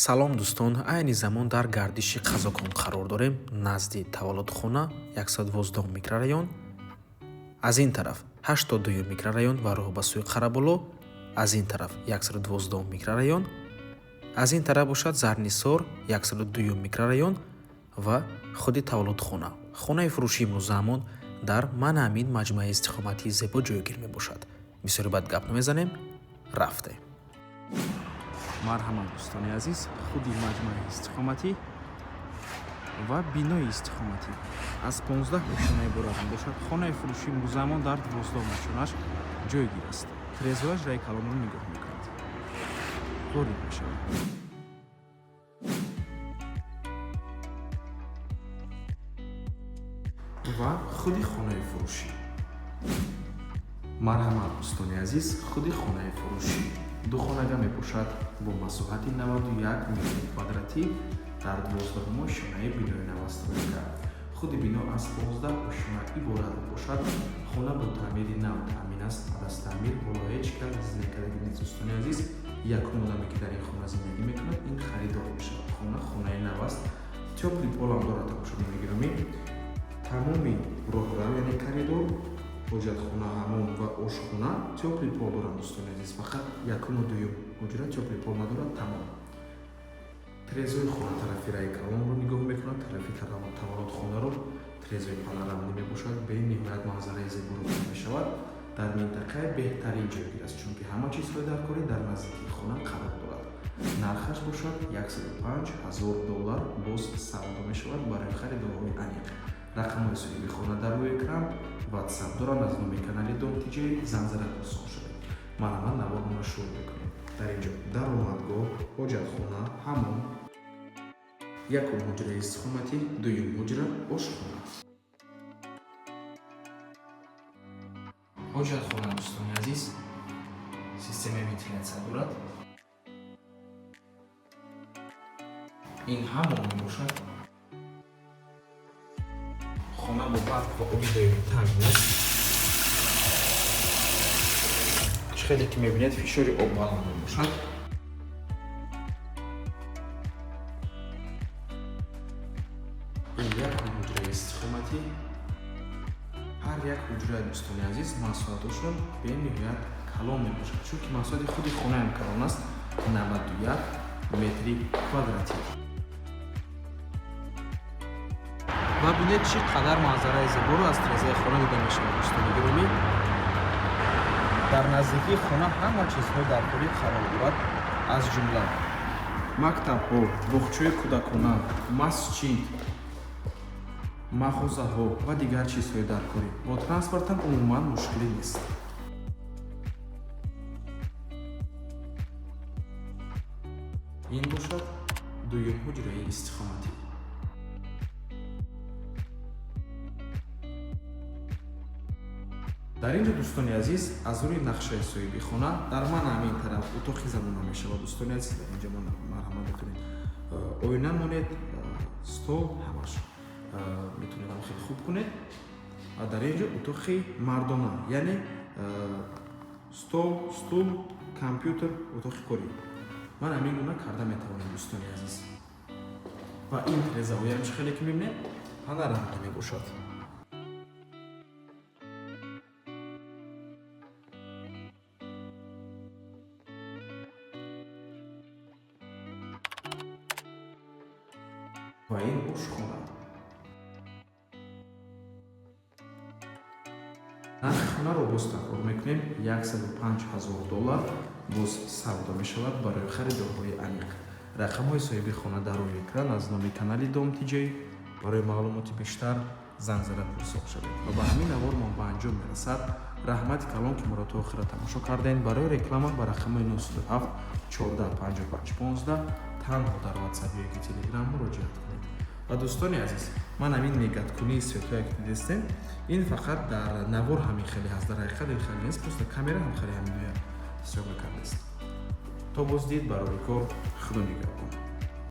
Салом, дӯстон! Айни замон дар гардиши Қазокон қарор дорем, назди таваллудхона, 112 микрорайон. Аз ин тараф 82 микрорайон ва роҳ ба сӯи Қараболо, аз ин тараф 112 микрорайон, аз ин тараф бошад Зарнисор, 102 микрорайон ва худи таваллудхона. Хонаи фурӯшии имрӯзаамон дар мана ҳамин маҷмӯаи истиқоматии зебо ҷойгир мебошад. Бисёре бад гап намезанем, рафтем. Марҳамат, дӯстони азиз, худи маҷмӯаи истиқоматӣ ва бинои истиқоматӣ аз 15 ошёна иборат мебошад. Хонаи фурӯшии имрӯзаамон дар 12 ошёнаш ҷойгир аст. Тирезаҳояш раи калонро нигоҳ мекунад. Ворид мешавад. Ва худи хонаи фурӯшӣ. Марҳамат, дӯстони азиз, худи хонаи фурӯшӣ духонага мебошад бо масоҳати 91 метри квадратӣ дар 12 ошёнаи бинои новостройка. Худи бино аз 15 ошёна иборат мебошад. Хона бо таъмири нав таъмин аст. Аз таъмир ҳоло ҳеҷ кас зиндагӣ нест. Дӯстони азиз, якум одаме, ки дар ин хона зиндагӣ мекунад, ин харидор мешавад. Хона хонаи нав аст, тёплый полам дорад. Тамошобинони гиромӣ, тамоми роҳрав, яъне коридор, ҳоҷатхона, ҳамом ва ошхона тёплый пол доранд. Дӯстони азиз, фақат якуму дуюм ҳуҷра тёплый пол надорад, тамом. Тирезаи хона тарафи раи калонро нигоҳ мекунад, тарафи таваллудхонаро. Тирезаи панорамный мебошад, бениҳоят манзараи зеборо дида мешавад. Дар минтақаи беҳтарин ҷойгир аст, чунки ҳама чизҳои даркорӣ дар наздикии хона қарор дорад. Нархаш бошад 105 ҳазор доллар, боз савдо мешавад барои харидорҳои аниқ. Рақамҳои соҳиби хона дар рӯи экран, Ватсап доранд. Аз номи канали Дом Тиҷей занг зада пурсон шавед. Марҳамат, наворро шурӯъ мекунем. Дар ин ҷо даромадгоҳ, ҳоҷатхона, ҳамом, якум ҳуҷраи истиқоматӣ, дуюм ҳуҷра, ошхона, ҳоҷатхона. Дӯстони азиз, системаи вентилятсия дорад. Ин ҳамом мебошад. Хона бо барқ ва оби доимӣ таъмин аст. Чӣ хеле ки мебинед, фишори об баланд мебошад. Ин як ҳуҷраи истиқоматӣ. Ҳар як ҳуҷраи, дӯстони азиз, масоҳатошон бениҳоят калон мебошад, чунки масоҳати худи хонаам калон аст, 91 метри квадратӣ. Ва бинед, чӣ қадар манзараи зеборо аз тирезаи хона дида мешавад. Дӯстони гиромӣ, дар наздикии хона ҳама чизҳои даркорӣ қарор дорад, аз ҷумла мактабҳо, боғчаи кӯдакона, масҷид, мағозаҳо ва дигар чизҳои даркорӣ. Бо транспортам умуман мушкилӣ нест. Ин бошад дуюм ҳуҷраи истиқоматӣ. Дар ин ҷо, дӯстони азиз, аз рӯи нақшаи соҳиби хона дар ман ҳамин тараф утоқи занона мешавад. Дӯстони азиз, дар инҷо марҳамат, метавонед оина монед, стол, ҳамаш метавонед ҳам хеле хуб кунед. Ва дар ин ҷо утоқи мардона, яъне стол, стул, компютер, утоқи корӣ. Ман ҳамин гуна карда метавонем, дӯстони азиз. Ва ин тирезаҳоям, чӣ хеле ки мебинед, панорамный мебошад. Ва ин ошхона. Нархи хонаро боз такрор мекунем, 105 ҳазор доллар, боз савдо мешавад барои харидорҳои аниқ. Рақамҳои соҳиби хона дар рӯи экран. Аз номи канали Дом Тиҷей барои маълумоти бештар занг зада пурсоқ шавед. Ва ба ҳамин навормон ба анҷом мерасад. Раҳмати калон, ки моро то охира тамошо кардем. Барои реклама ба рақамҳои 907 14 55 15 танҳо дар Ватсап ё ки Телеграм муроҷиат кунед. Ва, дӯстони азиз, ман ҳамин мегаткунии светҳое ки дидестем, ин фақат дар навор ҳамин хеле ҳаст, дар ҳақиқат ин хеле нест, просто камера ҳам хеле ҳаминоя съёмка кардааст. То боздид, барори кор, Худо нигаҳбон.